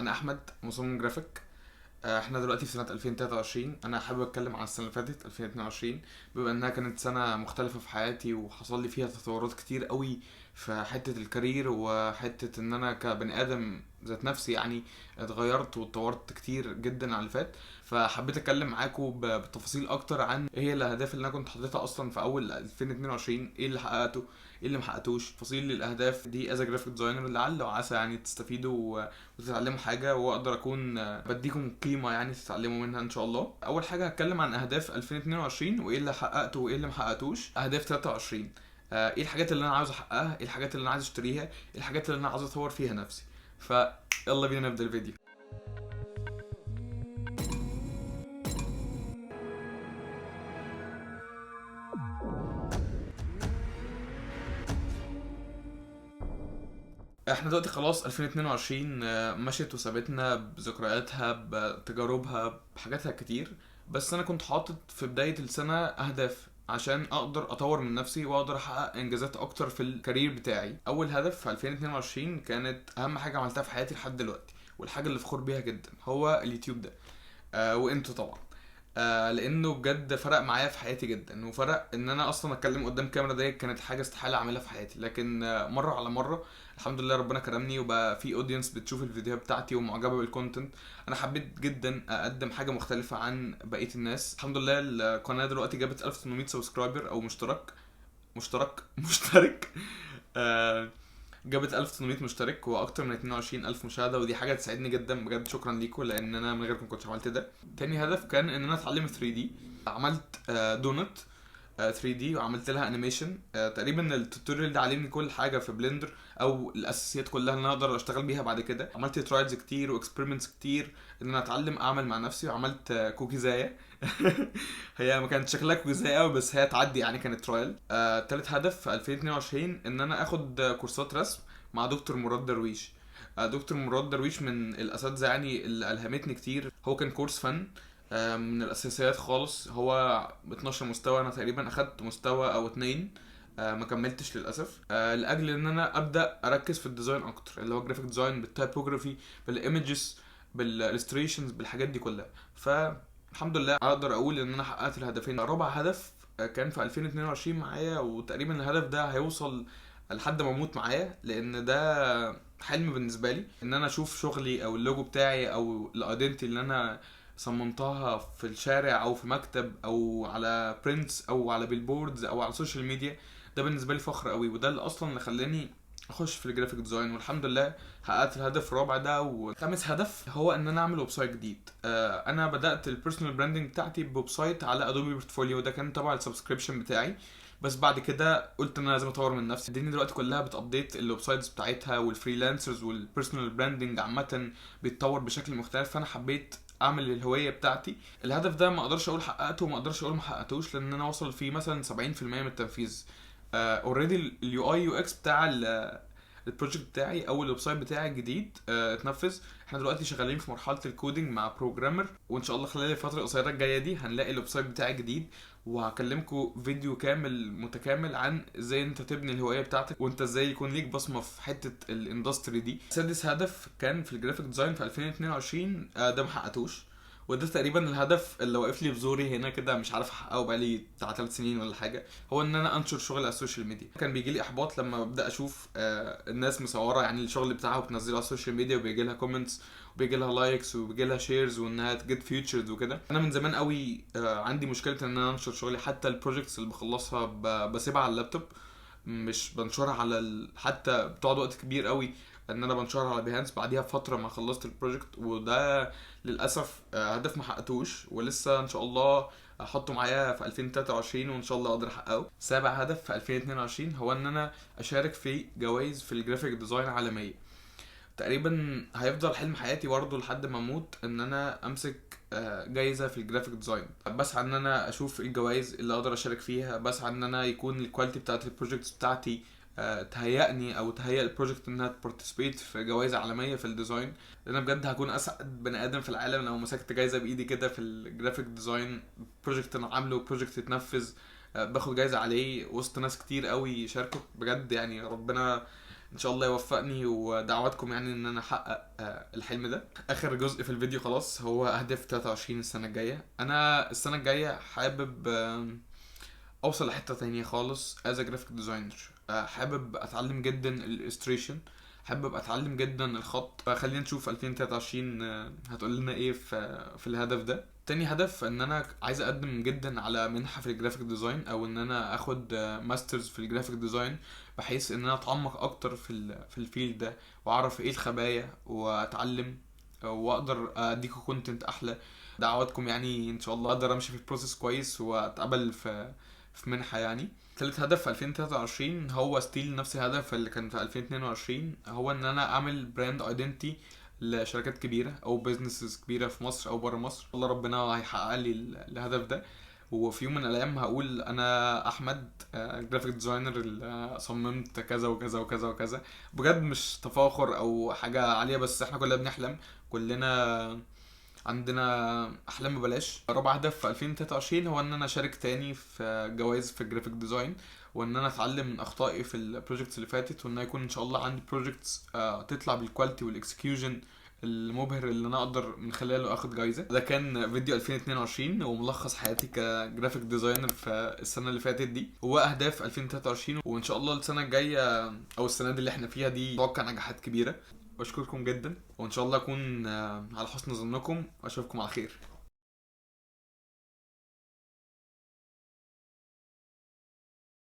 انا احمد، مصمم جرافيك. احنا دلوقتي في سنة 2023. انا حابب اتكلم عن السنة اللي فاتت 2022، بما انها كانت سنة مختلفة في حياتي وحصل لي فيها تطورات كتير قوي في حتة ال career وحتة ان انا كبني ادم ذات نفسي، يعني اتغيرت واتطورت كتير جدا عن اللي فات. فحبيت اتكلم معاكم بتفاصيل اكتر عن ايه هي الاهداف اللي انا كنت حاططها اصلا في اول 2022، ايه اللي حققته، ايه اللي ما حققتوش، تفاصيل الاهداف دي as graphic designer، لعل وعسى يعني تستفيدوا وتتعلموا حاجة، واقدر اكون بديكم قيمة يعني تتعلموا منها ان شاء الله. اول حاجة هتكلم عن اهداف 2022 وايه اللي حققته وايه اللي ما حققتوش. اهداف 23، ايه الحاجات اللي انا عاوز احققها، ايه الحاجات اللي انا عايز اشتريها، ايه الحاجات اللي انا عاوز اطور فيها نفسي. فيلا بينا نبدا الفيديو. احنا دلوقتي خلاص 2022، مشت وسابتنا بذكرياتها بتجاربها بحاجاتها كتير، بس انا كنت حاطط في بداية السنة اهداف عشان اقدر اطور من نفسي واقدر احقق انجازات اكتر في ال career بتاعي. اول هدف في 2022 كانت اهم حاجة عملتها في حياتي لحد دلوقتي والحاجة اللي فخور بيها جدا، هو اليوتيوب ده، وانتوا طبعا، لانه بجد فرق معايا في حياتي جدا، وفرق ان انا اصلا اتكلم قدام كاميرا دي كانت حاجة استحالة اعملها في حياتي، لكن مرة على مرة الحمد لله ربنا كرمني وبقى في audience بتشوف الفيديوهات بتاعتي ومعجبه بال content. انا حبيت جدا اقدم حاجة مختلفة عن بقية الناس. الحمد لله القناة دلوقتي جابت 1800 subscriber او مشترك، مشترك مشترك، جابت 1800 مشترك واكتر من 22000 مشاهده، ودي حاجة تسعدني جدا بجد، شكرا ليكم لان انا من غيركم ما كنتش عملت ده. تاني هدف كان ان انا اتعلم 3D. عملت دونت، 3D وعملت لها animation. تقريبا ال tutorial ده علمني كل حاجة في Blender او الاساسيات كلها اللي انا اقدر اشتغل بيها بعد كده. عملت trials كتير و experiments كتير ان انا اتعلم اعمل مع نفسي، وعملت كوكيزايه. هي ما كانت شكلها كوكيزايه قوي بس هي تعدي يعني، كانت trial. تالت هدف في 2022 ان انا اخد كورسات رسم مع دكتور مراد درويش. دكتور مراد درويش من الاساتذة يعني اللي الهمتني كتير. هو كان كورس فن، من الاساسيات خالص، هو 12 مستوى، انا تقريبا اخدت مستوى او 2، ما كملتش للاسف، لاجل ان انا ابدا اركز في ال design اكتر، اللي هو graphic design بال typography بال images بال illustrations بالحاجات دي كلها. فالحمد لله اقدر اقول ان انا حققت الهدفين. رابع هدف، كان في 2022 معايا، وتقريبا الهدف ده هيوصل لحد ما اموت معايا، لان ده حلم بالنسبة لي، ان انا اشوف شغلي او اللوجو بتاعي او ال identity اللي انا صممتها في الشارع او في مكتب او على prints او على billboards او على ال social media. ده بالنسبة لي فخر قوي، وده اللي اصلا اللي خلاني اخش في ال graphic design، والحمد لله حققت الهدف الرابع ده. وخامس هدف هو ان انا اعمل website جديد. انا بدات ال personal branding بتاعتي ب website على Adobe Portfolio، ده كان تبع ال subscription بتاعي، بس بعد كده قلت ان انا لازم اطور من نفسي. الدنيا دلوقتي كلها بت update ال websites بتاعتها، وال freelancers وال personal branding عامة بيتطور بشكل مختلف، فانا حبيت اعمل الهوية بتاعتي. الهدف ده ما اقدرش اقول حققته وما اقدرش اقول ما حققتوش، لان انا وصل فيه مثلا 70% من التنفيذ. already ال UI UX بتاع ال project بتاعي او ال website بتاعي الجديد، اتنفذ. احنا دلوقتي شغالين في مرحلة ال coding مع programmer، وان شاء الله خلال الفترة القصيرة الجاية دي هنلاقي ال website بتاعي الجديد، وهكلمكم فيديو كامل متكامل عن ازاي انت تبني الهوية بتاعتك وانت ازاي يكون ليك بصمة في حتة ال industry دي. سادس هدف كان في ال graphic design في 2022، ده ما حققتوش، وده تقريبا الهدف اللي واقف لي بزوري هنا كده، مش عارف احققه بقالي بتاع 3 سنين ولا حاجة، هو ان انا انشر شغل على ال social media. كان بيجي لي احباط لما ببدا اشوف، الناس مصوره يعني الشغل بتاعها وبتنزله على ال social media، وبيجي لها comments وبيجي لها likes وبيجي لها shares وانها ت get featured وكده. انا من زمان قوي، عندي مشكلة ان انا انشر شغلي، حتى ال projects اللي بخلصها بسيبها على اللابتوب، مش بنشرها على حتى بتقعد وقت كبير قوي ان انا بنشرها على Behance بعديها بفترة ما خلصت ال project، وده للاسف، هدف ما حققتوش، ولسه ان شاء الله احطه معايا في 2023 وان شاء الله اقدر احققه. سابع هدف في 2022 هو ان انا اشارك في جوائز في ال graphic design عالمية. تقريبا هيفضل حلم حياتي برضه لحد ما اموت ان انا امسك، جايزة في ال graphic design. بسعى ان انا اشوف الجوائز اللي اقدر اشارك فيها، بسعى ان انا يكون ال quality بتاعت ال projects بتاعتي، تهيأني او تهيأ ال project انها ت participate في جوائز عالمية في ال design، لان انا بجد هكون اسعد بني ادم في العالم لو مسكت جايزة بايدي كده في ال graphic design، project انا عامله، project يتنفذ، باخد جايزة عليه وسط ناس كتير قوي شاركت. بجد يعني ربنا ان شاء الله يوفقني، ودعواتكم يعني ان انا احقق الحلم ده. اخر جزء في الفيديو خلاص هو اهداف 23 السنة الجاية. انا السنة الجاية حابب اوصل لحته تانية خالص as a graphic designer. حابب اتعلم جدا ال illustration، حابب اتعلم جدا الخط. فخلينا نشوف 2023 هتقول لنا ايه في الهدف ده. تاني هدف ان انا عايز اقدم جدا على منحة في ال graphic design، او ان انا اخد masters في ال graphic design، بحيث ان انا اتعمق اكتر في ال field ده، واعرف ايه الخبايا واتعلم واقدر اديكوا content احلى. دعواتكم يعني ان شاء الله اقدر امشي في ال process كويس واتقبل في منحة يعني. تالت هدف في 2023 هو still نفس الهدف اللي كان في 2022، هو ان انا اعمل brand identity لشركات كبيرة او businesses كبيرة في مصر او بره مصر. الله ربنا هيحقق لي الهدف ده، وفي يوم من الايام هقول انا احمد graphic designer اللي صممت كذا وكذا وكذا وكذا. بجد مش تفاخر او حاجة عالية، بس احنا كلنا بنحلم، كلنا عندنا احلام ببلاش. رابع هدف في 2023 هو ان انا اشارك تاني في جوائز في ال graphic design، وان انا اتعلم من اخطائي في ال projects اللي فاتت، وان يكون ان شاء الله عندي projects تطلع بال quality وال execution المبهر اللي انا اقدر من خلاله اخد جايزة. ده كان فيديو 2022 وملخص حياتي ك graphic designer في السنة اللي فاتت دي، واهداف 2023، وان شاء الله السنة الجاية او السنة دي اللي احنا فيها دي اتوقع نجاحات كبيرة. واشكركم جدا، وان شاء الله اكون على حسن ظنكم، واشوفكم على خير.